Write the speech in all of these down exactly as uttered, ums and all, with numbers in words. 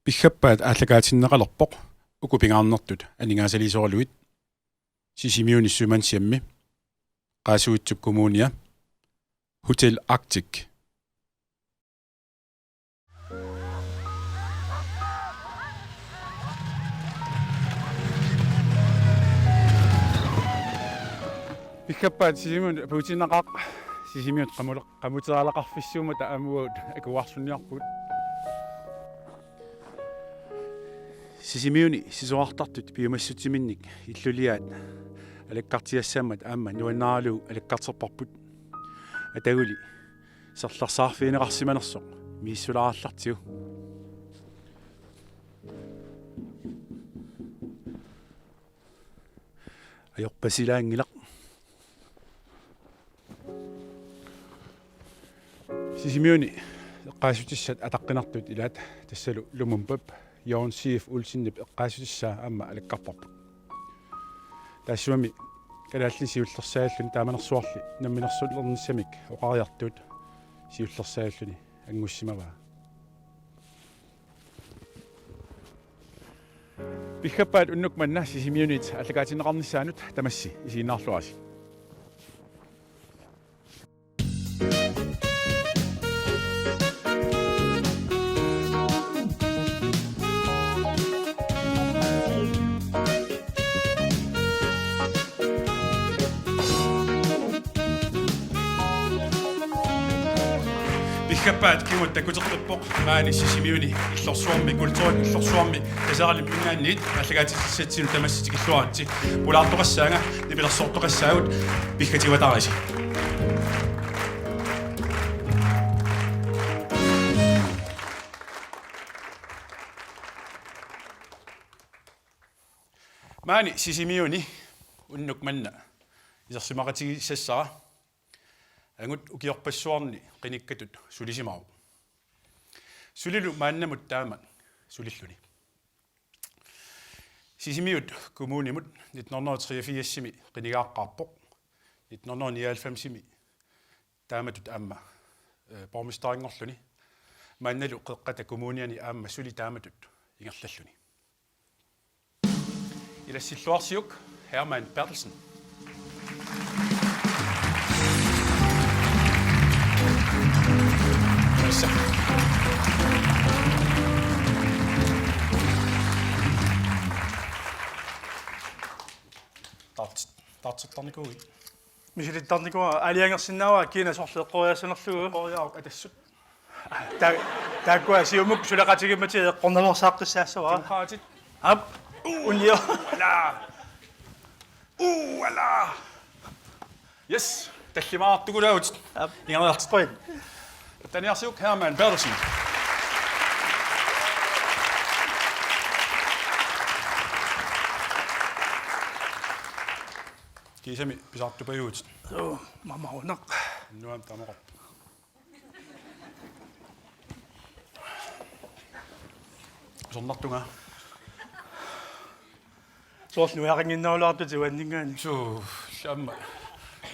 Piffappaat aallakaatinneqalerpoq uku pingaarnertut aningaasaliisoralugit: Sisimiuni sømandshjemmi, Qaasuitsup Kommunia, Hotel Arctic. Piffappaat Sisimiunut apuutinnaqaaq. Sisimiut qamule-, qamuterialaqarfissuummata aamma uagut akuarsunniarpugut. Sisimiuni sisorartartut piumassutsiminnik illuliaat alakkartiassaammat aamma nuannaralugu alakkarterparput. Ataguli serlersaarfigineqarsimanersoq misissulaarallartigu. Ajorpasilaanngilaq. Sisimiuni eqqaassutissat ataqqinartut ilaat, tassalu Lumumba, Jørgen C F Olsenip eqqaassutissaa aamma alakkarparput. Taassumami kalaallit siullersaajalluni taamanersuarli namminersulernissamik oqariartuut siullersaajalluni angussimavaa. Piffappaat unnuk manna Sisimiunit aallakaatinneqarnissaanut tamassi isiginnaarluarisi. Piffappaat kimmut takuteqqippoq maani Sisimiuni Illorsuarmi, kulturit Illorsuarmi Taseralimminngaanniit aallakaatitissatsinut tamassi tikilluaritsi. Pulaartoqassaanga, nipilersortoqassaagut, piffatigivatarisi. Maani Sisimiuni unnuk manna isersimaqatigiissassara angut ukiorpassuarni qinikkatut sulisimavoq. Sulilu maannamut taama sulilluni. Sisimiut kommunimut nitten hundrede treogfirsimi qinigaaqqaarpoq. Nitten hundrede nioghalvfemsimi taamatut aamma, øh, borgmesterinngorluni. Maannalu Qeqqata Kommuniani aamma suli taamatut ingerlalluni. Ilassilluarsiuk, Hermann Berthelsen. Tassa. Taart-, taarsertarnikuuit. Misilittarnikuuara, aalajangersinnaavara kiinaq sorleq eqqoriassanerlugu. Eqqoriaruk atassut. Ta-, taakkua Siumup suleqatigimmatigut eqqornaveersaaqqissaassavara. Demokraatit. Aap. Unio. Ala. Uh, ala. Yes. Tallimaartukulaavutit. Aap. Ingalertippoit. Taniarsiuk Hermann Berthelsen. Kiisami pisartupajuit. Suu, mamarunaq. Nuam tamoqarpoq. Sornartunga. Soorlu nuiaqannginnerulaartut uanninngaanniit. Suu, aamma.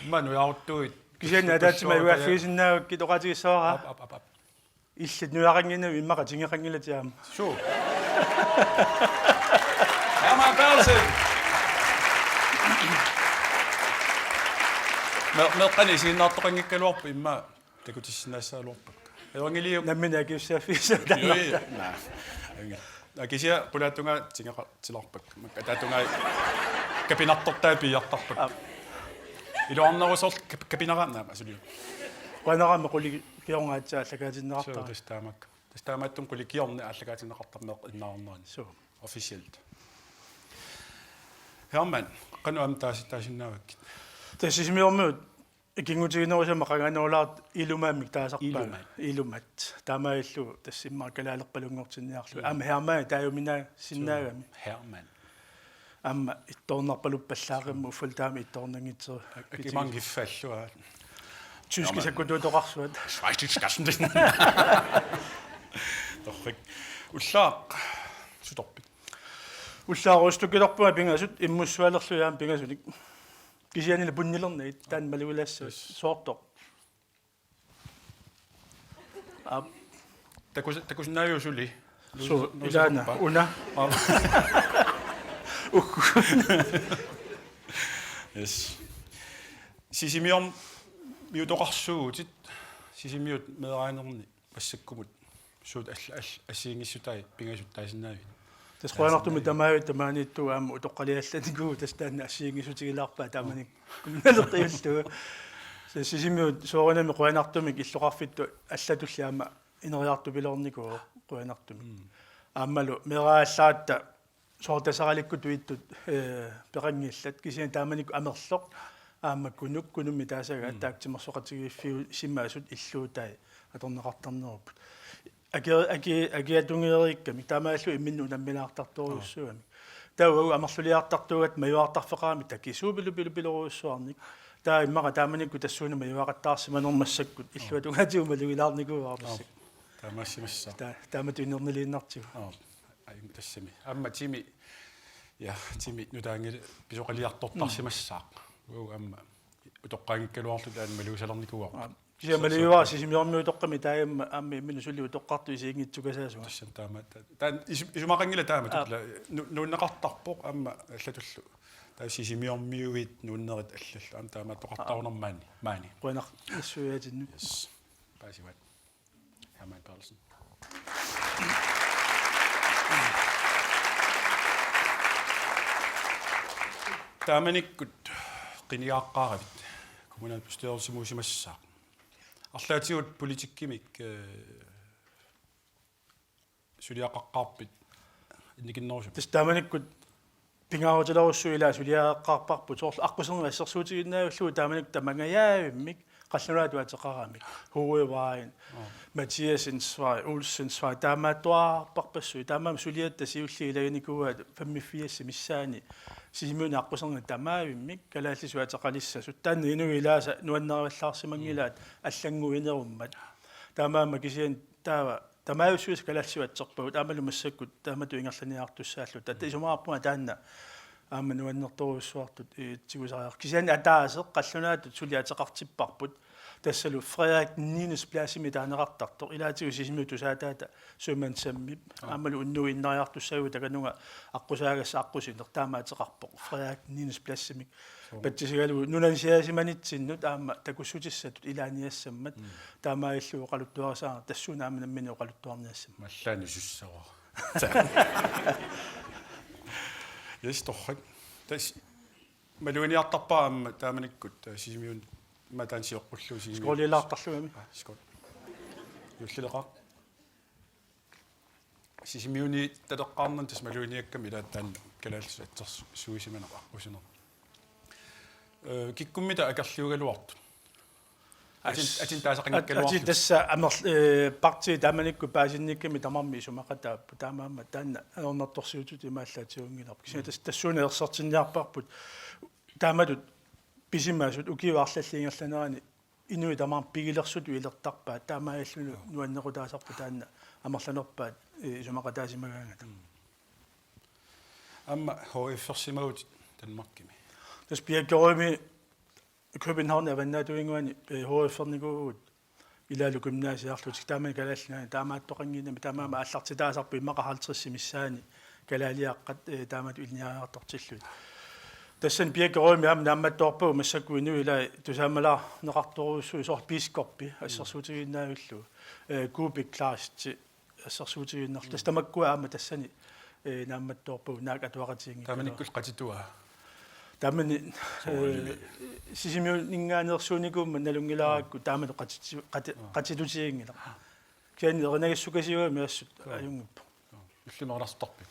Aamma nuiaruttuit. Kisianni ataatsima uiaaffigisinnaavakkit oqaatigissavara. Aap, aap, aap, aap. Illit nuiaqannginnavit immaqa tingeqanngilatit aamma. Suu. Hermann Berthelsen. Me-, meeqqanik isiginnaartoqanngikkaluarput immaqa takutissinnaassagaluarpakka. Evangelium. Nammineq akisussaaffigisaat. Juu, juu. Naa. Akisia pulaattunga tingeqatilaarpakka. Makku ataattunga kapinartortaa piiartarpakka. Aap. Iluarnerusoq kap-, kapinara naama suliu. Qujanarami qulikiorngaatsa aallakaatinneqartara. Suu, tassa taamak. Tassa taamaattumik qulikiorneq aallakaatinneqartarpoq meeqqat innaarnerani. Suu. Officielt. Hermann, qanoq aamma taasi-, taasinnaavakkit? Tassa Sisimiormiut ikinngutiginerusama qanganerulaartut Ilumaammik taasarpaat. Ilumaat. Ilumaat. Taamaalillugu tassa immaqa kalaalerpalunngortinniarlugu. Mm. Aamma Hermann taajuminaasinnaagami. Suu, Hermann. Aamma ittoornarpaluppallaaqimmat uffalu taama ittoornanngitsoq. Ak-, akimanngiffaallua. Tyskit sakkutuutoqarsuat. Schweizerdeutsch. Torrak. Ullaaq. Sutorpit? Ullaaq Rüstückilerpunga pingasut, immussualerlunga aamma pingasunik. Kisiannili punnilernagu, taanna malugilaassaaq. Yes. Soortoq. Aap. Takus-, takusinnaaviuk suli? Suu, ilaana, una. Uggu. Yes. Sisimiormiut oqarsuutit, Sisimiut meeraanerni massakkumut suut all-, all-, assigiinngissutaat pingasut taasinnaavigit? Tassa qujanartumik tamaviat tamaaniittugut aamma utoqqaliallanikuuvugut, tassa taanna assigiinngissutigilaarpaat taamanikkut kommuneqarfik. Sisimiut soorunami qujanartumik illoqarfittut allatulli aamma ineriartupiloornikuuvoq qujanartumik. Aammalu meeraallaratta soorlu Taseraalikkut tuittut, eh, peqanngillat, kisianni taamanikkut amerloq aamma Kunuk, Kunummi taasaga, mm, taakku timersoqatigiiffiusimasut illuutai atorneqartarnerupput. Aki-, aki-, akiatungeeriikkamik taamaallu imminnut unammilaartartorujussuugamik. Taava uagut amerluliartartuugatta majuartarfeqarami takisuupilupilupiloorujussuarnik. Taava immaqa taamanikkut tassuuna majuaqattaarsimanermut massakkut illuatungaatigut malugilaarnikuuara massakkut. Taamaassimassaaq. Ta-, taamatut inerniliinnartigu. Aap. Ai, tassami. Aamma timi, ja, timi nutaanngilaq pisoqaliartortarsimassaaq. Mm. Uagut aamma utoqqaanngikkaluarluta aamma malugisarnikuuara. Aap. Kisianni so-, malugiuara so-, Sisimiormiut utoqqami taava aamma imminut suli utoqqartut isiginngitsukasaasunga. Tassami taama. Ta-, taanna is-, isumaqanngilaq taamatut. Aap. La-, nu-, nuunneqartarpoq aamma allatullu. Taava Sisimiormiuit nuunnerit allallu. Aamma taamaattoqartarunarpoq maani. Maani. Qujanaq nassuiaatinnut. Yes. Paasivat. Hermann Karlsen. Taamanikkut qinigaaqqaaravit kommunalbestyrelsimuusimassaaq. Arlaatigut politikkimik, eh, suliaqaqqaarpit annikinnerusumik? Tassa taamanikkut pingaarutilerujussuuvoq ilaa suliaqaqqaarparput, soorlu aqquserneq assersuutigiinnarlugu taamanikkut tamangajaavimmik qallunaatut ateqaramik. Hovedvejen, Mathiassens Vej, Olsens Vej, taamaattuarpassuit, taamaammat suliatta siulliit ilaginikuuaat femogfirs missaani Sisimiuni aqquserneq tamaavimmik kalaallisut ateqalissasut. Taanna inuit ilaasa nuannarivallaarsimanngilaat allannguinerummat. Taamaammat kisianni taava tamaviussuisa kalaallisut atserpagut aammalu massakkut taamatut ingerlaniartussaalluta. Taava isumaqarpunga taanna aamma nuannertorujussuartut, eh, tigusariaqarpoq. Kisianni ataaseq qallunaatut suli ateqartipparput. Tassalu Frederik niendes pladsimi taaneqartartoq. Ilaatigut Sisimiut tusaataata sømandshjemmi. Aammalu unnugu innariartussaagut takanunga aqqusaagassi aqqusineq taama ateqarpoq. Frederik niendes pladsimik. Patsisigalugu nunansiaasimanitsinni aamma takussutissatut ilaaniassammat. Mm. Taamaalillugu oqaluttuarisassara tassuuna aamma nammineq oqaluttuarniassammat. Mallaani sussavara. Yes, torrak. Tassa maluginiartarpara aamma taamanikkut, eh, Sisimiuni aamma taanna sioqqullugu Sisimiuni. Skålilaartarlugami. Ah, skål. Juullileqaaq. Sisimiuni taleqqaarnerni tassa maluginiakkami ilaa taanna kalaallisut atsersuusimaneq aqqusineq. Eh, kikkummita akerliugaluartut? Atin, atin taasaqanngikkaluartut? Atin tassa amerl-, eh, partiit taamanikkut paasinnikkami tamarmik isumaqataapput. Taamaammat taanna ajornartorsiutitut imaallaat tigunngilarput. Kisianni tassa tassuuna ersertinniarparput. Taamatut pisimasut ukiut arlallit ingerlaneranni inuit tamarmik pigilersutut ilertarpaat, taamaalilluni nuannequtaasarpoq taanna amerlanerpaat, eh, isumaqataasimagaangata. Mm. Aamma H F-ersimavutit Danmarkimi. Tassa Birkerødimi København avannaatuinnguani, eh, H F-ernikuuvugut ilaalu gymnasiarlutik taamani Kalaallit Nunaanni taamaattoqannginnami, taamaammat aallartitaasarput immaqa halvtredsit missaanni kalaaliaqqat, eh, taamatut ilinniariartortillugit. Tassani Birkerødimi aamma naammattoorpagut massakkut inuit ilaat tusaamalaarneqartorujussuit soorlu biskoppi assersuutigiinnaavillugu. Eh, Kuupik Kleist assersuutigiinnarlugu. Tassa tamakkua aamma tassani, eh, naammattoorpagut naak atuaqatigiinngikkaluarlutik. Taamanikkut qatituaa? Taamani, soorunami, eh, Sisimiuninngaanneersuunikuummat nalunngilaarakku taamatut qatiti-, qati-, aa, qatitutiginngilaq. Kisianni erinagissukasiugami assut, aa, ajunngippoq. Aa. Illimmi erinarsortarpit?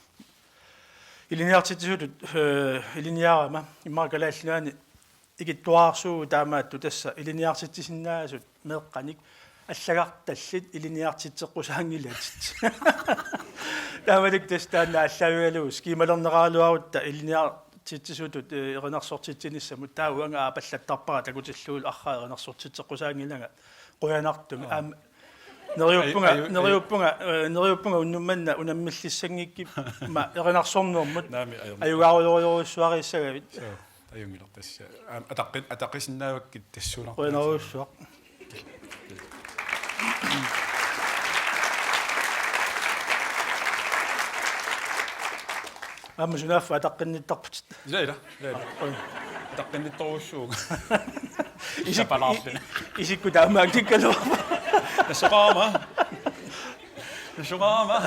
Ilinniartitsisutut, eh, ilinniarama immaqa Kalaallit Nunaanni ikittuararsuuvugut taamaattut tassa ilinniartitsisinnaasut meeqqanik allagartallit ilinniartitseqqusaanngilatit. Taamanikkut tassa taanna aallaavigalugu skiimalerneqaraluarutta ilinniartitsisutut, eh, erinarsortitsinissamut taava uanga aapallattarpara takutillugulu arraa erinarsortitseqqusaanngilanga. Qujanartumik. Aa. Aamma neriuppunga, aju-, aju-, neriuppunga, eh, neriuppunga unnuk manna unammillissanngikkimma erinarsornermut. Naamik, ajornaq. Ajugaarujoorujorujussuarissagavit. Suu, ajunngilaq tassa. Aam, ataqqi-, ataqqisinnaavakkit tassuunarpaa. Qujanarujussuaq. Aamma sunaaffa ataqqinnittarputit. Ila, ila, ila, ila. Oi. Ataqqinnittorujussuuvoq. Isik-, sapalaarluni. I-, i-, isikkut taamaanngikkaluarpoq. Nassoqarama. Nassoqarama.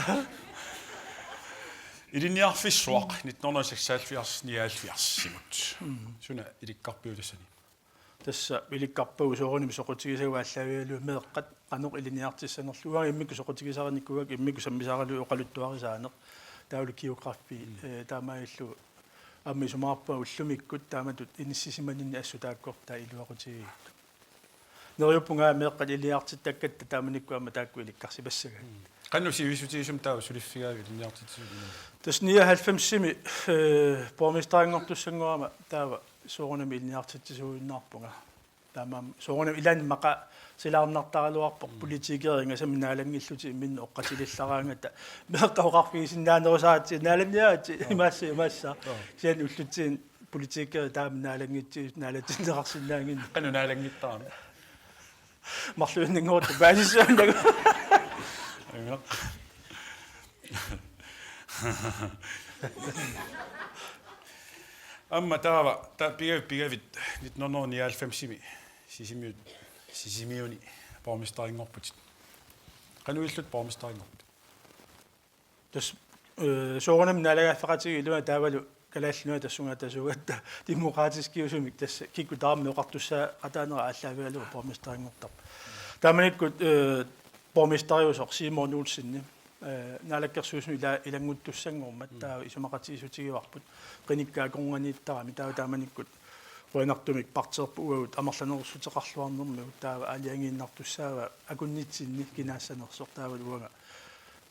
Ilinniarfissuaq nitten hundrede seksoghalvfjerds nioghalvfjerdsimut. Mm. Suna ilikkarpiuk tassani? Tassa ilikkarpagut soorunami soqutigisagut aallaavigalugu meeqqat qanoq ilinniartissanerlugu. Uanga immikkut soqutigisarinikuuakka, immikkut sammisaralugu oqaluttuarisaaneq. Taavalu geografi, mm, eh, taamaalillugu aamma isumaqarpunga ullumikkut taamatut inissisimaninni assut taakkortaa iluaqutigigikkit. Neriuppunga meeqqat ilinniartittakkatta taamanikkut aamma taakku ilikkarsimassagaat. Mm. Qanoq sivisutigisumik taava suliffigaajuk ilinniartitsisut inuit? Tassa nioghalvfemsimi, eh, borgmesterinngortussanngorama taava soorunami ilinniartitsisuuinnarpunga. Taamaammat soorunami ilaanni maqaasilaarnartaraluarpoq, mm, politikerit ingasammik naalanngillutik imminnut oqaatilillaraangata meeqqat oqarfigisinnaanerusaratik naalanniaratik, joo, imaassaaq, imaassaaq. Joo. Kisianni ullutsinnut politikerit taama naalanngitsigisut naalatsinneqarsinnaannginnakku. Qanoq naalanngittarami? Marluinnanngorutta paasissuunnagu. Aamma taava, ta-, piga-, pigavit nitten hundrede nioghalvfemsimi Sisimiut-, Sisimiuni borgmesterinngorputit. Qanoq ilillutit borgmesterinngorpit? Tassa, eh, soorunami naalagaaffeqatigiilluta taavalu Kalaallit Nunaat tassunga tasuugatta demokratiskiusumik tassa kikkut tamarmik oqartussaaqataanera aallaavigalugu borgmesterinngortarpoq. Taamanikkut, eh, borgmesteriusoq Simon Olsen, eh, naalakkersuisuni ila-, ilannguttussanngormat, mm, taava isumaqatigiissutigivarput qinikkat akornanniittarami, taava taamanikkut qujanartumik partiiorput uagut amerlanerussuteqarluarnermigut, taava aalajangiinnartussaavaa akunnitsinni kinaassanersoq, taavalu uanga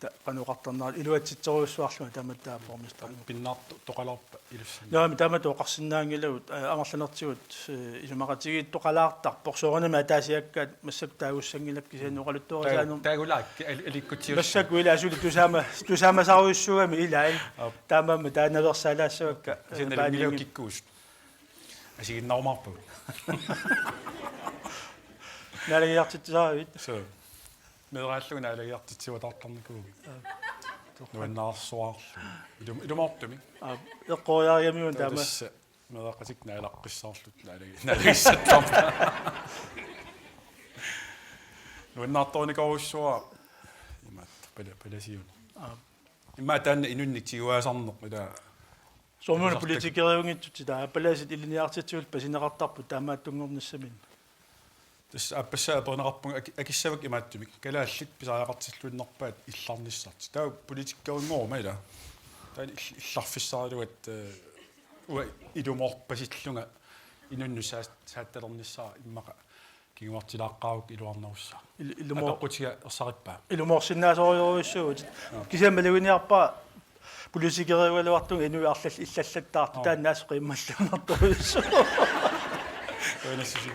ta-, qanoq oqartarnera iluatsitsorujussuarlunga taamatut taava borgmesteri. Pinnaartoqalaarpa ilussanni? Naamik, taamatut oqarsinnaanngilagut, eh, amerlanertigut, eh, isumaqatigiittoqalaartarpoq, soorunami ataasiakkaat massakkut taagussanngilakka kisianni oqaluttuarisaanermi. Taagulaakka al-, alikkutsius. Massakkut ilaa suli tusaama-, tusaamasarujussuugami ilaa. Aap. Taamaammat taanna naveersaalaassavakka, eh, kisianni nalunngilagut paaninngi-, kikkuusut. Asiginnarumaarpagut. Naalagiartitsisaaravit? Suu. Meeraallugu naalagiartitsiuataartarnikuuvugut. Aap. Nuannaarsuarlu. Ilum-, ilumoortumik. Aap, eqqoriarigamiuk taava taama. Tassa meeraqatikka naalaqqissaarluta naalagi-, naalagissattarput. Nuannaartornikuuara imaattoq pala-, palasiuneq. Aap. Immaqa taanna inunnik tiguaasarneq ila. Soorunami politikeriunngitsutsit taava palasit ilinniartitsisullu pasineqartarput taamaattunngornissaminnik. Tassa aappassaa aperineqarpunga aki-, akissavakka imaattumik. Kalaallit pisariaqartilluinnarpaat illarnissartik. Taava politikerinngoruma ila. Taanna ill-, illarfissaraluat, eh, uanga ilumoorpasillunga inunnut saas-, saattalernissara immaqa kinguartilaaqqaarukku iluarnerussaaq. Il-, ilumoor-, atoqqutiga ersarippaa. Ilumoorsinnaasorujorujussuuvutit. Joo. Kisianni maluginiarpara politikeriugaluartunga inuit arlallit illallattaartut. Joo. Taanna assut qiimmalluinnartorujussuuvoq. Uinassusi.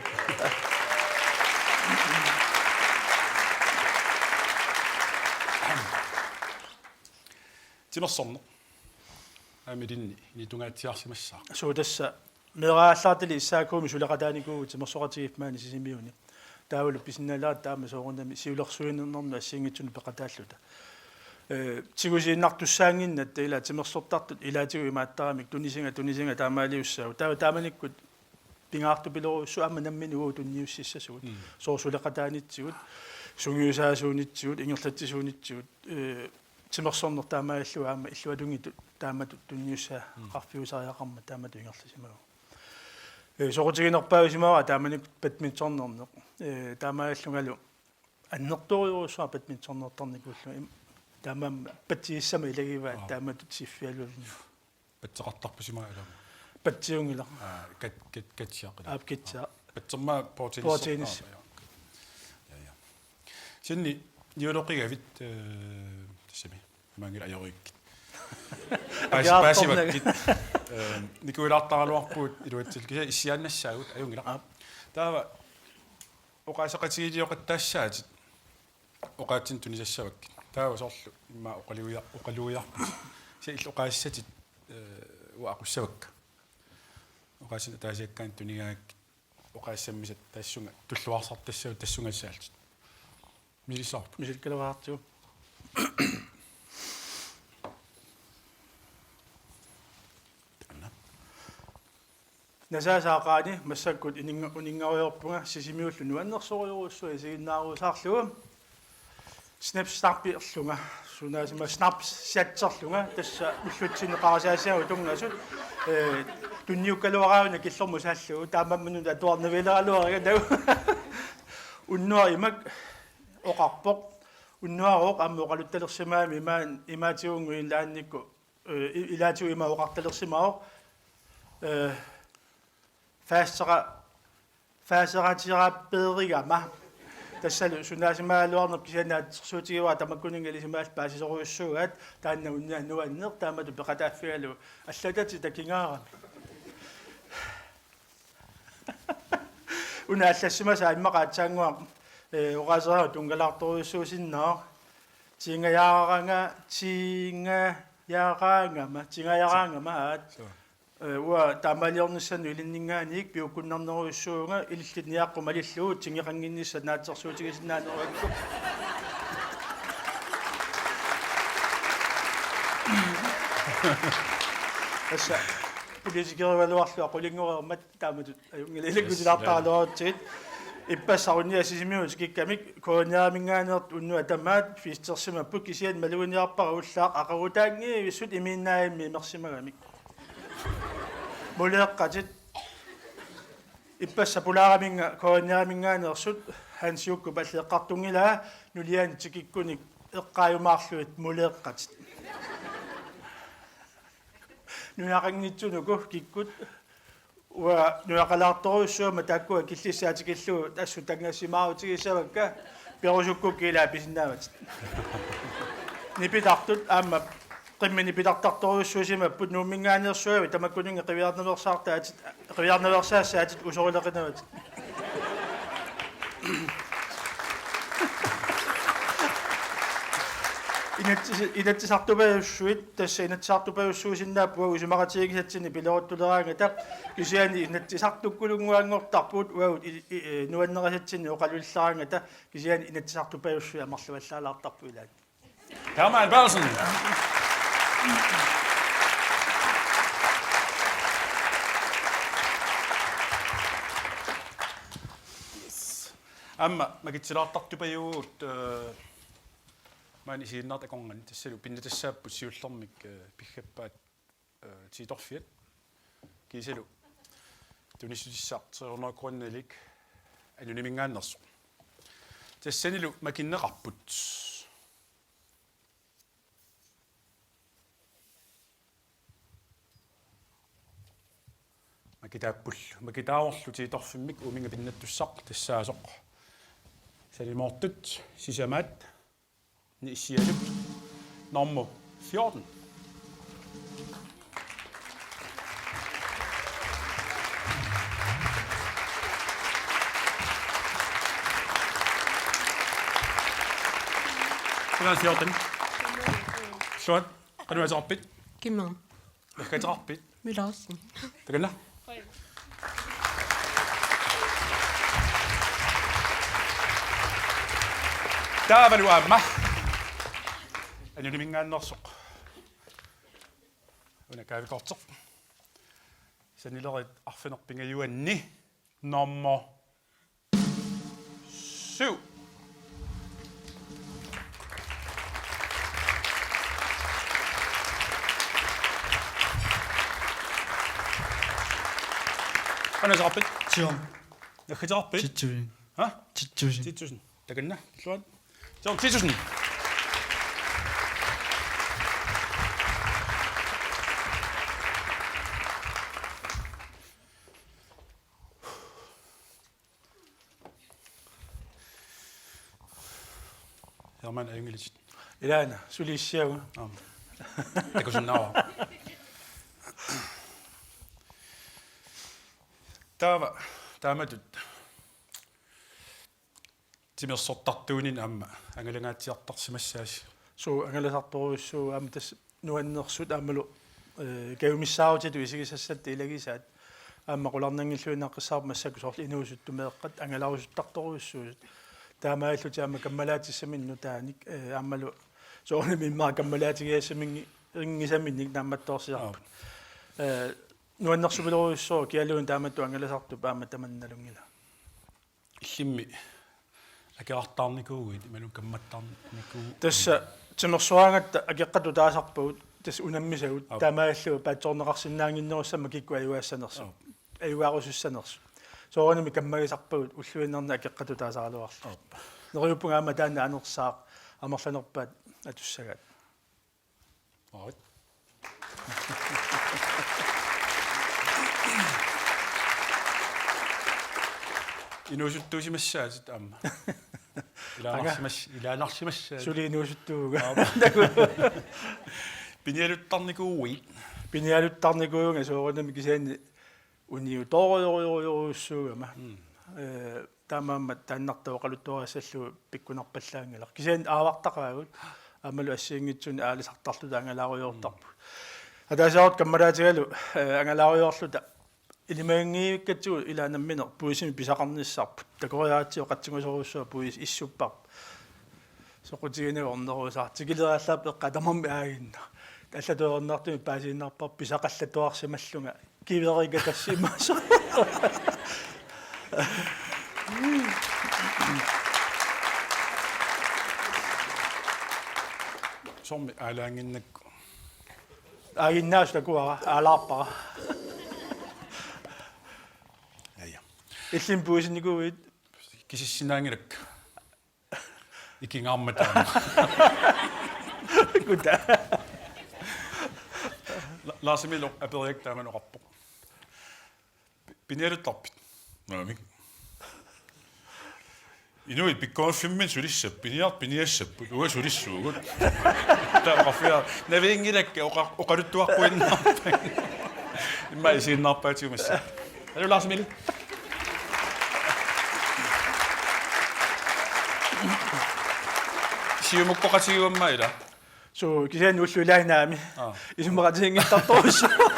Timersorneq. Aamma ilinni, initungaatsiarsimassaaq. Suu tassa, meeraallaartali S A K-mi suleqataanikuuvugut timersoqatigiiffik maani Sisimiuni. Taavalu pisinnaaleqaaq taama soorunami siulersuinernermut assigiinngitsunut peqataalluta. Eh, tigusiinnartussaannginnatta ila timersortartut ilaatigut imaattaramik tunisinga, tunisinga taamaaliussaagut. Taava taamanikkut pingaartupilorujussuuvoq aamma nammineq uagut tunniussissasugut. Mm. Soorlu suleqataanitsigut, sungiusaasuunitsigut, ingerlatsisuunitsigut, eh, timersorneq taamaalilluni aamma illuatunngitut taamatut tunniussaa. Mm. Qarfiusariaqarmat taamatut ingerlasimavugut. Eh, soqutiginerpaajusimavara taamanikkut badmintonerneq. Eh, taamaalillungalu annertoorujussuaq badmintonertarnikuullunga im-, taamaammat patsisissama ilagivaat. Aap. Taamatut siffialulluni. Patseqartarpusi aamma ilaa? Patsiunngilaq. Aa, kat-, kat-, katsiaq ilaa? Aap, katsiaq. Patsermat bordtennis. Bordtennis. Aa, ja. Ja, ja. Kisianni niuloqigavit, eh, tassami. Imaanngilaq ajorikkit. Paasi-, ajaartornagu. Paasivakkit. Eh, nikuilaartaraluarpugut iluatsilluta kisianni issiaannassaagut ajunngilaq. Aap. Taava oqaaseqatigiilioqattaassaatit. Oqaatsinik tunisassavakkit. Taava soorlu immaqa oqalugia-, oqalugiarputit. Kisianni illit oqaasissatit, eh, uanga aqussavakka. Oqaatsinik ataasiakkaannik tunigaangakkit oqaasissammisat tassunga tulluarsartassavut tassungassaallutit. Misilissaqarput. Misilikaluartigu. Nasaasaaqaani massakkut ininga-, uninngarujoorpunga Sisimiullu nuannersorujorujussuaq isiginnaarusaarlugu. Snaps snapperlunga, sunaasima snaps satserlunga, tassa ullutsinni qarasaasiagut tunngasut, ee, tunniukkaluaraanni killormut saallugu, taamaammat una atuarnaviileraluariga tau. Unnuaq imak oqarpoq, unnuarooq aamma oqaluttalersimagami imaan-, imaatigut ilaannikku, ee, i-, ilaatigut ima oqartalersimavoq, ee, faasera-, faaseratiraappeerigama. Tassalu sunaasimagaluarneq kisianni naatsorsuutigivara tamakkuninnga ilisimaasat paasisorujussuugaat, taanna unnia nuanneq taamatut peqataaffigalugu. Allatatit takingaarami. Una allassimasaa immaqa aatsaannguaq, ee, oqaaseqaanga tunngalaartorujussuusinnaavoq. Tingajaaranga-, tingajaraangama, tingajaraangama aat. Suu. Ee, uanga taamaaliornissannut ilinninngaanniit piukkunnarnerujussuuvunga, ilillit niaqqut malillugu tingeqannginnissat naatsorsuutigisinnaanerugakkit. Tassa politikeriugaluarlunga qulinngoreermat taamatut ajunngilaq, ilakkutilaartaraluarutsigit. Ippassaq unnia Sisimiut tikikkamik K N R-iminngaanneersut unnuaq tamaat festersimapput, kisianni maluginiarpara ullaaq aqagutaanngivissut imiinnaajammi imersimagamik. Muleeqqatit. Ippassaq pulaaraminnga K N R-iminngaanneersut Hans Jukkup alli eqqartunngilaa, nuliani tikikkunik eqqaajumaarlugit muleeqqatit. Nujaqanngitsunuku kikkut. Uanga nujaqalaartorujussuummat taakkua killissaat tikillugu assut tanngassimaarutigisavakka, perusukkukkit ilaa pisinnaavatit. Nipitartut aamma qimmit nipitartartorujussuusimapput, Nuumminngaanneersuavit tamakkuninnga qiviarnaveersaartaatit, qiviarnaveersaassaatit usorileqinavatit. Inatsis-, Inatsisartupajussuit, tassa Inatsisartupajussuusinnaapput uagut isumaqatigiinngitsatsinnik pileruttuleraangata, kisianni Inatsisartukkulunnguanngortarput uagut i-, i-, ee, nuannerisatsinnik oqaluleraangata, kisianni Inatsisartupajussuit amerlavallaalaartarput ilaat. Hermann Berthelsen. Yes. Aamma makitsilaartartupajuugut, ee, maani isiginnaartut akornanni, tassalu pinnatassaapput siullermik, ee, piggappaat, ee, tiitorfiat. Kiisalu tunissutissaq tre hundrede koruunilik Anuniminngaanneersoq. Tassanilu makinneqarput. Makitaappullu. Makitaavorlu tiitorfimmik uuminnga pinnattussaq tassaasoq. Salimoortut sisamaat ni issialuk. Nummer fjorten. Nummer fjorten. Fjorten. Qanoq ateqarpit? Kimma. Naggateqarpit? Milaarsin. Takanna. Taavalu aamma Anuniminngaanneersoq una gavekorteq. Sanilerit arfineq-pingajuanni nummer syv. Qanoq ateqarpit? Sium. Naggateqarpit? Ti tusind. Ha? Ti tusind. Ti tusind. Takanna, illuat. Sium, ti tusind. Hermann, ajunngilaq. Ilaana, suli issiagu. Aamma. Takusinnaavara. Taava, taamatut timersortartuunini aamma angalangaatsiartarsimassaasi. Suu, angalasartorujussuuvoq aamma tassa nuannersut aammalu, ee, kajumissaarutitut isigisassatta ilagisaat. Aamma qularnanngilluinnaqqissaarpoq massakkut soorlu inuusuttut meeqqat angalarusuttartorujussuusut. Taamaalillutik aamma kammalaatissaminnik nutaanik, ee, aammalu soorunami immaqa kammalaatigigassaminngi-, -nngisaminnik naammattoorsiarput. Aap. Ee, Nuannersupilorujussuuvoq kialuunniit taamatut angalasartup aamma tamanna nalunngilaq. Illimmi akerartaarnikuuguit imaluunniit kammattarnikuu- Tassa timersoraangatta akeqqatut taasarpagut tassa unammisagut. Aap. Taamaalilluta paatsoorneqarsinnaannginnerussammat kikkut ajugaassanersut. Aap. Ajugaarusussanersut. Soorunami kammagisarpagut ulluinnarni akeqqatut taasaraluarluta. Aap. Neriuppunga aamma taanna anersaaq amerlanerpaat atussagaat. Aap. Inuusuttuusimassaatit aamma. Ilaanarsimas-, ilaanarsimassaatit. Suli inuusuttuuvunga. Aap. Pinialuttarnikuuit. Pinialuttarnikuuvunga soorunami kisianni uniutorujorujorujussuugama. Mm. Ee, taamaammat taannartaa oqaluttuarissallugu pikkunarpallaanngilaq. Kisianni aavartaqaagut aammalu assigiinngitsunik aalisartarluta angalaarujoortarpugut. Ataasiarluta kammalaatigalu, ee, angalaarujoorluta ilimaginngivikkatsigu ilaa nammineq puisimik pisaqarnissarput. Takoriaratsigu qatsingusorujussuaq puisi issupparput. Soqutiginagu ornerusaartoq. Tikileriallaarpoq eqqaa tamarmik aaginnaq. Allatuarnartumik paasiinnarparput pisaqallatuarsimallunga. Kiverika tassimasoq. Soormi aalaannginnakku. Aaginnaasut takuara, aalaarpara. Ja, ja. Illimmi puisinnikuuit? Kisissinnaanngilakka. Ikingaarmat taama. Kuta. La-, Lars Emil aperiakka taamani oqarpoq. Pi-, pinialuttarpit? Naamik. Inuit pikkoriffimmini sulissapput, piniar-, piniassapput, uanga sulissuugut. Taava oqarfia, navianngilakka oqa-, oqaluttuarpuinnarpara. Immaqa isiginnaarpaatigut massa. Aluu Lars Emil. Siumukkoqatigiuamma ila. Suu, kisianni ullut ilaannaami. Aa. Isumaqatiginngittartorujussuuvoq.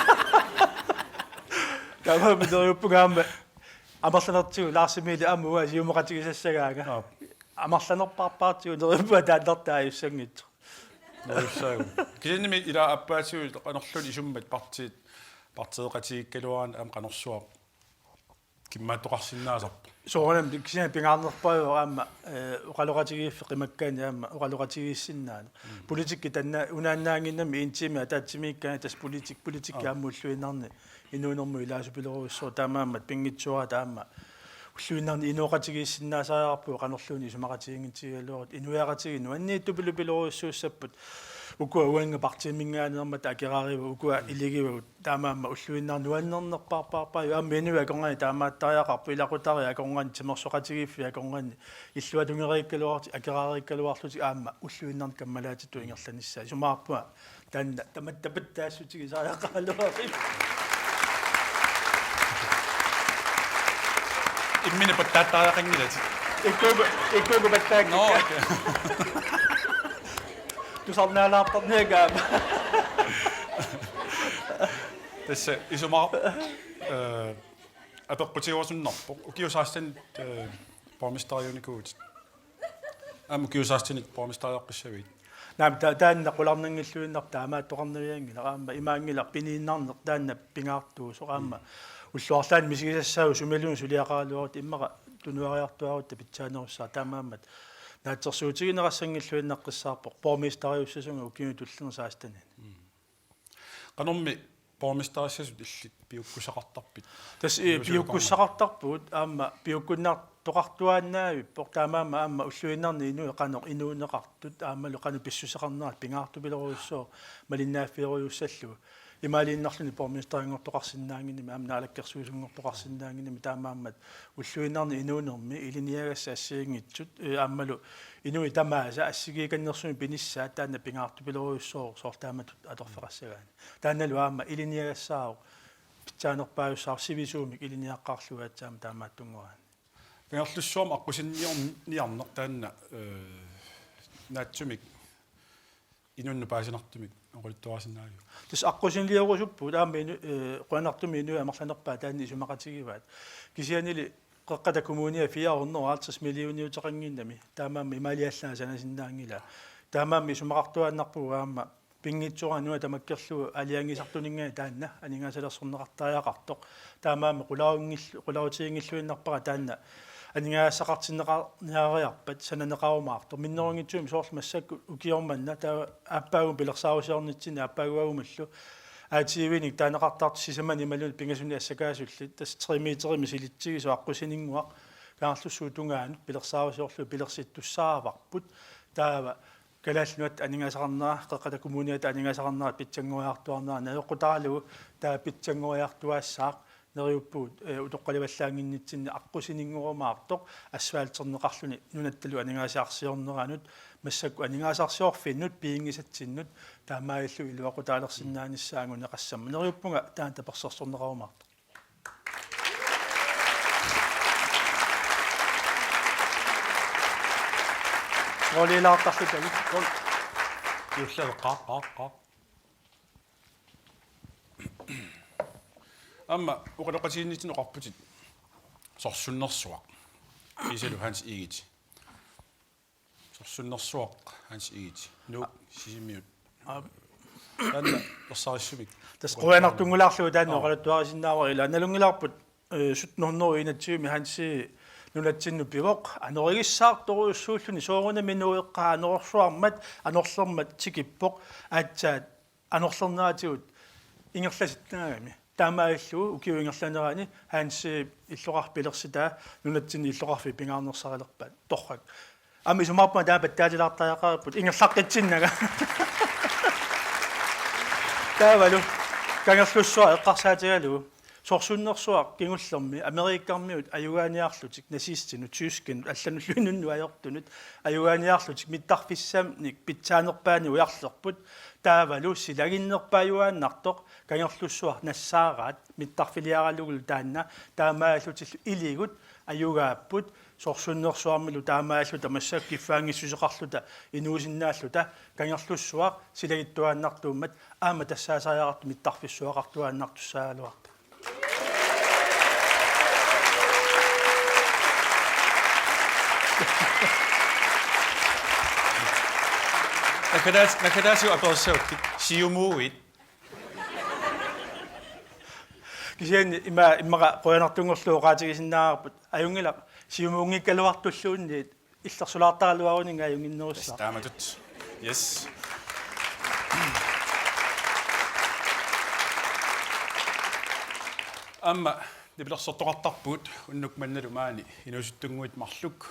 Taamaammat neriuppunga aamma amerlanertigut Lars Emil aamma uanga siumaqatigisassagaanga. Aa. Amerlanerpaarpaartigut neriuppunga taannartaa ajussanngitsoq. Neriussaagut. Kisiannimi ila aappaatigut qanorluunniit isummat partiit, partiiqatigiikkaluaraanni aamma qanorsuaq kimmaattoqarsinnaasarpoq. Soorunami kisianni pingaarnerpaavoq aamma, ee, oqaloqatigiiffik qimakkaanni aamma oqaloqatigiissinnaaneq. Mm. Politikki taanna unaannaannginnami en time ataatsimiikkaanni tassa politik-, politikki Aa. aamma ulluinnarni inuunermut ilaasupilorujussuuvoq taamaammat pinngitsoorata aamma ulluinnarni inooqatigiissinnaasariaqarpugut qanorluunniit isumaqatigiinngitsuugaluarutta inuiaqatigiit nuanniittupilupilorujussuussapput ukua uannga partiiminngaanneermata akeraarivagut ukua iligivagut. Taamaammat ulluinnarni nuannernerpaarpaarpaajuvoq aamma inuit akornanni taamaattariaqarput ilaqutariit akornanni timersoqatigiiffik akornanni illuatungeriikkaluarlutik akeraariikkaluarlutik aamma ulluinnarni kammalaatittut ingerlanissaat isumaqarpunga taanna tamatta pattaassutigisariaqaraluarlugu. Imminut pattaattariaqanngilatit. Ikkuuku, ikkuuku pattaakka. Nå, okay. Tusarnaalaartarniakka aamma. Tassa isumaqarpoq, ee, apeqqutigerusunnarpoq. Ukiut seksten, ee, borgmesteriunikuuvutit. Aamma ukiut seksten borgmesteriaqqissavigit. Naamik, ta-, taanna qularnanngilluinnarpoq taamaattoqarnavianngilaq aamma imaanngilaq piniinnarneq taanna pingaartuusoq aamma. Mm. Ullut arlaanni misigisassaagut sumiluunniit suliaqaraluarutta immaqa tunuariartuaarutta pitsaanerussaaq taamaammat naatsorsuutigineqassanngilluinnaqqissaarpoq borgmesteriussasunga ukiuni tulliini sekstenini. Mm. Qanormi borgmesterissasut illit piukkussaqartarpit? Tassa, ee, piukkussaqartarpugut aamma piukkunnartoqartuaannaavippoq taamaammat aamma ulluinnarni inuit qanoq inuuneqartut aammalu qanoq pissuseqarnerat pingaartupilorujussuuvoq malinnaaffiorujussuussallugu. Imaaliinnarluni borgmesterinngortoqarsinnaannginnami aamma naalakkersuisunngortoqarsinnaannginnami taamaammat ulluinnarni inuunermi ilinniagassat assigiinngitsut, ee, aammalu inuit tamaasa assigiikannersumik pinissaat taanna pingaartupilorujussuuvoq soorlu taamatut atorfeqassagaanni. Taannalu aamma ilinniagassaavoq pitsaanerpaajussaavoq sivisuumik ilinniaqqaarlugu aatsaat aamma taamaattunngoraanni. Kangerlussuarmi aqqusinniorniarneq taanna, ee, naatsumik inunnut paasinartumik oqaluttuarisinnaaviuk? Tassa aqqusiniliorusuppugut aamma inu-, ee, qujanartumik inuit amerlanerpaat taanna isumaqatigivaat. Kisiannili Qeqqata Kommunia fire hundrede og halvtreds millioniuteqannginnami. Taamaammat imaaliallaannaq sanasinnaanngilaa. Taamaammat isumaqartuaannarpugut aamma pinngitsoorani una tamakkerlugu aalajangiisartuninngaanniit taanna aningaasalersorneqartariaqartoq. Taamaammat qularuunngil-, qularutiginngilluinnarpara taanna aningaasaqartinneqarniariarpat sananeqarumaartoq. Minnerunngitsumik soorlu massakkut ukioq manna taava aappaagu pilersaarusiornitsinni aappaaguagumillu A T V-nik taaneqartartut sisamani imaluunniit pingasunik assakaasullit tassa tre meterimik silitsigisoq aqqusininnguaq Kangerlussuup tungaanut pilersaarusiorlugu pilersittussaavarput. Taava Kalaallit Nunatta aningaasaqarnera, Qeqqata Kommuniata aningaasaqarnera pitsanngoriartuaarnera najoqqutaralugu, taava pitsanngoriartuaassaaq neriuppugut, eh, utoqqalivallaannginnitsinni aqqusininngorumaartoq asfalterneqarluni nunattalu aningaasarsiorneranut, massakkut aningaasarsiorfinnut piinngisatsinnut, taamaalillugu iluaqutaalersinnaanissaa anguneqassammat. Neriuppunga taanna tapersersorneqarumaartoq. Roolilaartarlutavit. Kol. Jullaveqaaq, qaaq, qaaq. Aamma oqaloqatigiinnitsinnut oqarputit sorsunnersuaq. Kiisalu Hans Egede. Sorsunnersuaq Hans Egede. Nuuk Sisimiut. Aap. Taanna ersarissumik. Tassa qujanartunngulaarlugu taanna. Aap. Oqaluttuarisinnaavara ila. Nalunngilarput, eh, sytten hundrede og enogtyve-mi Hansi nunatsinnut pivoq. Anorigissaartorujussuulluni soorunami nuueqqaa anorersuarmat, anorlermat tikippoq. Aatsaat anorlerneratigut ingerlasinnaagami. Taamaalillugu ukiup ingerlanerani Hansi illoqarfik pilersitaa nunatsinni illoqarfiit pingaarnersarilerpaat. Torrak. Aamma isumaqarpunga taama pattaatilaartariaqaripput ingerlaqqitsinnanga. Taavalu Kangerlussuaq eqqarsaatigalugu sorsunnersuaq kingullermi Amerikkarmiut ajugaaniarlutik nazistinut, tyskinut, allanullu inunnut ajortunut ajugaaniarlutik mittarfissanik pitsaanerpaanik ujarlerput. Taavalu silaginnerpaajuaannartoq Kangerlussuaq nassaaraat mittarfiliaralugulu taanna, taamaallutillu iligut ajugaapput sorsunnersuarmilu taamaalluta massakkut kiffaanngissuseqarluta inuusinnaalluta Kangerlussuaq silagittuaannartuummat aamma tassaasariaqartoq mittarfissuaqartuaannartussaagaluartoq. Nakalaas-, nakalaasiu aperissagukkit siumuuit. Kisianni ima, immaqa qujanartunngorlugu oqaatigisinnaavarput. Ajunngilaq siumuunngikkaluartulluunniit illersulaartaraluaruninnga ajunnginnerussaaq. Yes, taamatut. Yes. Aamma nipilersortoqartarpugut unnuk mannalu maani inuusuttunnguit marluk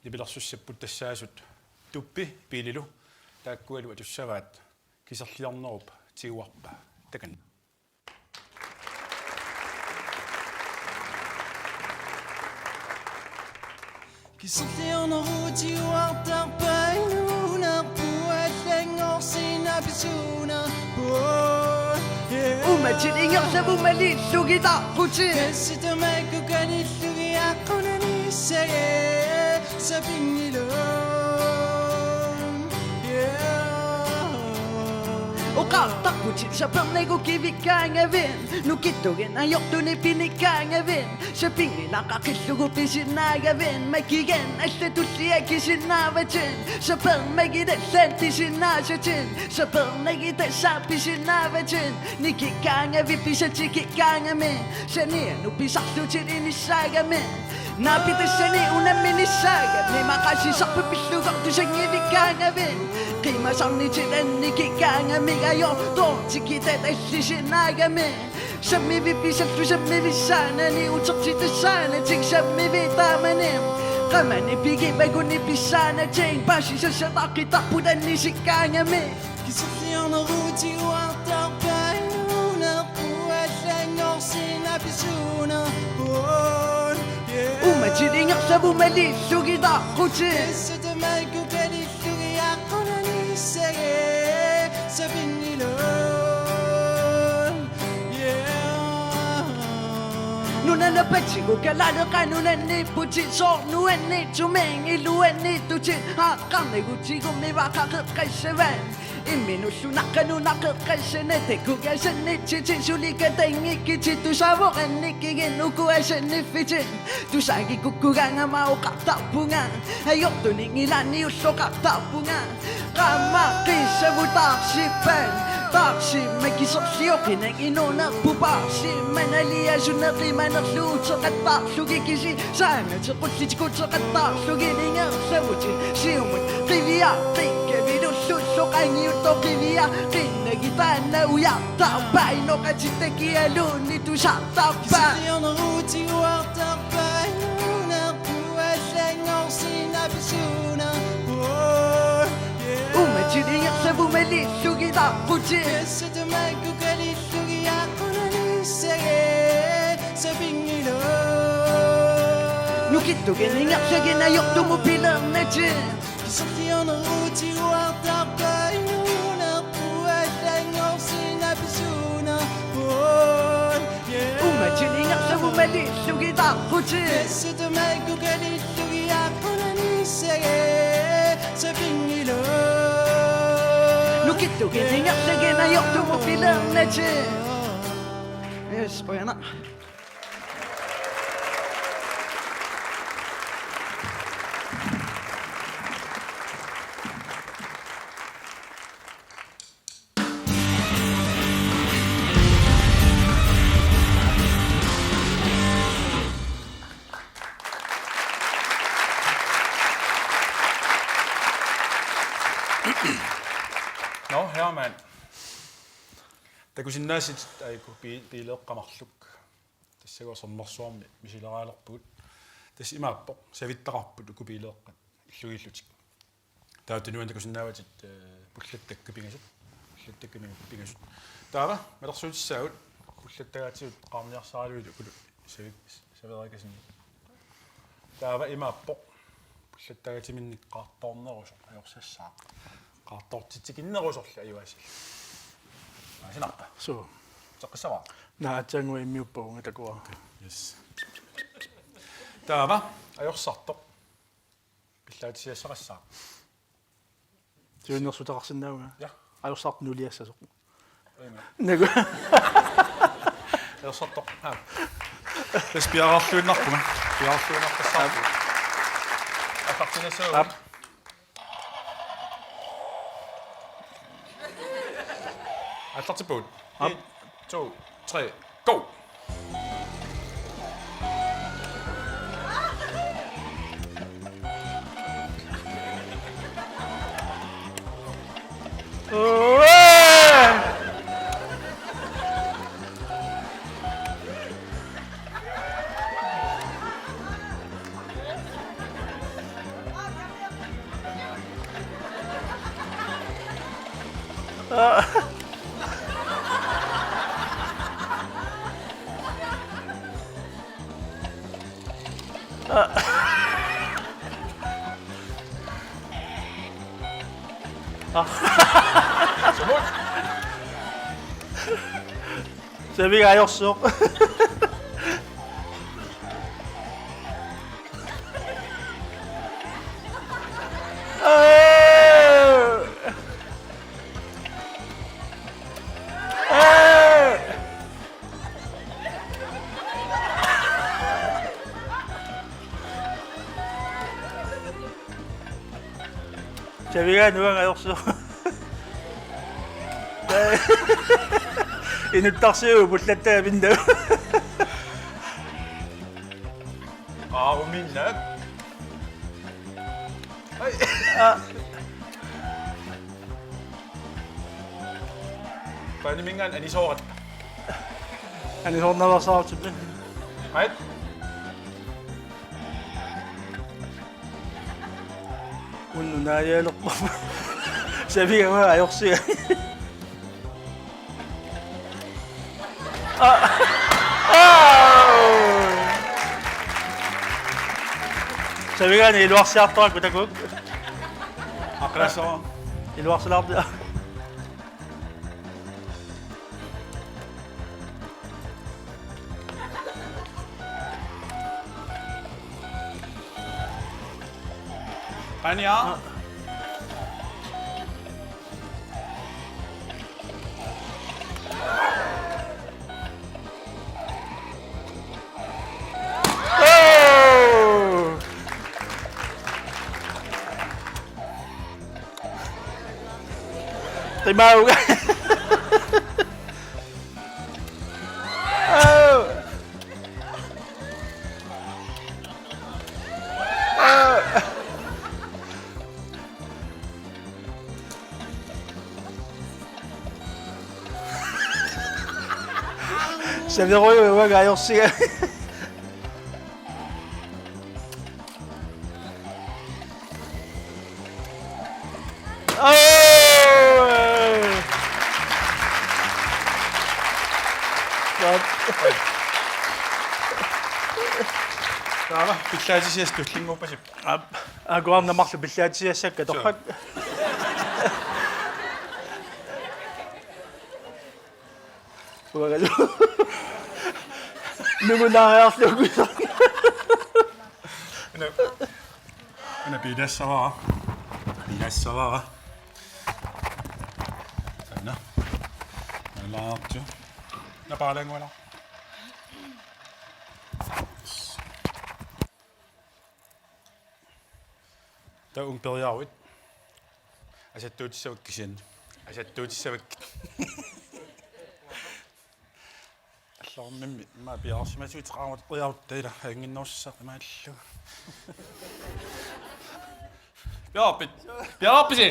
nipilersussapput tassaasut Tuppi Piililu taakkualu atussavaat Kiserliornerup tiguarpa takanna. Kiserliornerup tiguartarpa inuunerput allanngorsinnaapput suuna. Oh, yeah. Uumatit ingerlavut malillugitaaqutit. Tassa tamakku kalillugit aqqunanissagit. Sapinngilaat. Yeah. Oqartarputit sapernagu kivikkaangavit, nukittugit ajortunik pinikkaangavit, sapinngilaat qaqillugu pisinnaagavit, makigiit allatut tulliat kisinnaavatit, sapernagiit allat pisinnaasatit, sapernagit tassa pisinnaavatit, nikikkaangavit pisatikikkaangami, sanianut pisarlutit inissaagami. Naapitassani unamminissaagami maqasisarput pillugu tusanngivikkaangavit. Qimasarnitit annikikkaangami ajortoq tikitat allisinnaagami. Sammivit pisallugu sammivissaanani utertitassaanatik sammivit taamani. Qamani pigivagut nipissaanatik paasisassat aqqittarput annisikkaangami. Kiserliornerup tiguartarpa inuunerput allanngorsinnaapput suuna. Oh, yeah. Uumatit ingerlavut malillugitaaqutit. Tassa tamakku kalillugit aqqunanissagit. Sapinngilaat. Yeah. Nunanut apatigut kalaaleqanut nunanniipputit soorlu nuanniitsumik iluanniittutit. Aqqarnagutsigummi vaqaqeqqassavat. Minullu naqqanut naqeqqassanni takugasannitsitit suli katanngikkitsit tusaavoranngikkigit uku asanniffitit. Tusaagikukkugaangama oqartarpunga. Ajortunik ilaanni ulloqartarpunga. Qaammaqqissavut taarsippat. Taarsimma kiserliorpinnaq inuunerput paarsimmata aliasunneq qimanerluuteqattaarlugit kisianni saangatequllutik uteqattaarlugit ingerlavutit. Siumut qiviaqqikkavilullu qaangiuttoq qiviaqqinnagit taanna ujartarpaa inoqatittakialuunniit tusartarpaa. Iserliorneruutigiuartarpaa inuunerput allanngorsinnaapput suunerput. Uummatit ingerlavut malillugit aqqutit. Tassa tamakku kalillugit aqqunanissagit sapinngilaat. Nukittukkut ingerlagit ajortumut pilernatit. Iserliorneruutigiuartarpaa inuunerput allanngorsinnaapput suunerput. Uummatit ingerlavut malillugit aqqutit. Tassa tamakku kalillugit aqqunanissagit sapinngilaat. Nukittukkut ingerlagit ajortumut pilernatit. Yes, qujanaq. Nå, Hermann. Takusinnaasatit aajuku pi-, piileeqqat marluk. Tassa uagut sermersuarmi misileraalerpugut. Tassa imaappoq savittaqarput uku piileeqqat illugiillutik. Taava tunuani takusinnaavatit, eh, pullattakkat pingasut. Pullattakkat pingasut. Taava malersuutissaagut pullattagaatigut qaarniarsaraluit ukulu savi-, saveerakasinnik. Taava imaappoq pullattagaatiminnik qaartoornerusoq ajorsassaaq. Qaartoortitsikinnerusorli ajugaasilluni. Aasinnarpa? Suu. Teqqissavara? Naa, aatsaannguaq immiuppavunga takuara. Yes. Taava ajorsartoq. Pillaatissiassaqassaaq. Siunnersuteqarsinnaavunga. Ja. Ajorsartoq nuliassasoq. Aina. Nagu. Ajorsartoq. Aa. Tassa piareerluinnarpunga. Piareerluinnarpassaarpunga. Aallartinnassaagut. Aap. Aallartippugut. Aap. En, to, tre, go! Saviga ajorsoq. Saviga nuanga ajorsoq. Inuttarsiuvoq pullattaga pinnagu. Aa, uminnaap. Ai. Aa. Paniminngaan anisooratta. Anisoornaveersaarutippoq. Ait. Unnuk naajalerpoq. Saviga ajorsiga. Aa. Aa. Savigaanni iluarsiartorakku takuuk. Aqqilassavara. Iluarsilaarpia. Qania. Aa. Imauga. Au. Au. Saverujuk uanga ajorsiga. Taava pillaatisias tullinnguuppasip. Akuarna marlu pillaatisiassakka torrak. Uangalu. Nungunaariarlugu. Una, una pilassavara. Pilassavara. Una. Nalaartu. Napaalanguala. Taava uunga periaruit. Asattuutissavakkit kisianni. Asattuutissavakkit. Allormimmi immaqa piareersimasuutit qaammat periarutta ila ajunnginnerussaaq imaallugu. Piareerpit? Piareerpisi?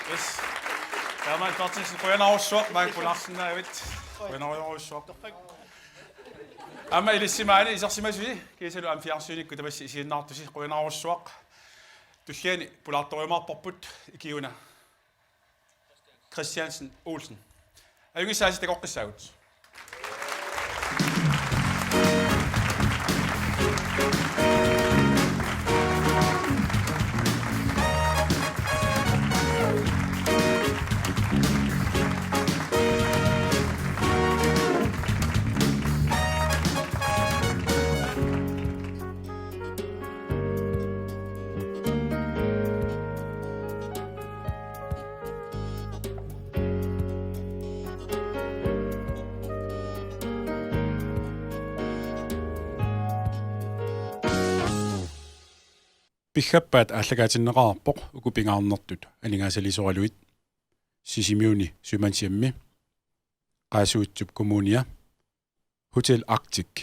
Yes. Taamaammat Berthelsen, qujanarsuaq maanna pulaarsinnaagavit. Qujanarsuaq. Aamma ilissi maani isersimasusi, kiisalu aamma fjernsynikkut tamassi isiginnaartusi, qujanarsuaq. Tulliani pulaartorujumaarparput, ikiuna Christiansen Olsen. Ajunngissaasi, takoqqissaagut. Piffissap aallakaatinneqarpoq uku pingaarnertut aningaasaliisoralugit: Sisimiuni Sømandshjemmi, Qaasuitsup Kommunia, Hotel Arctic,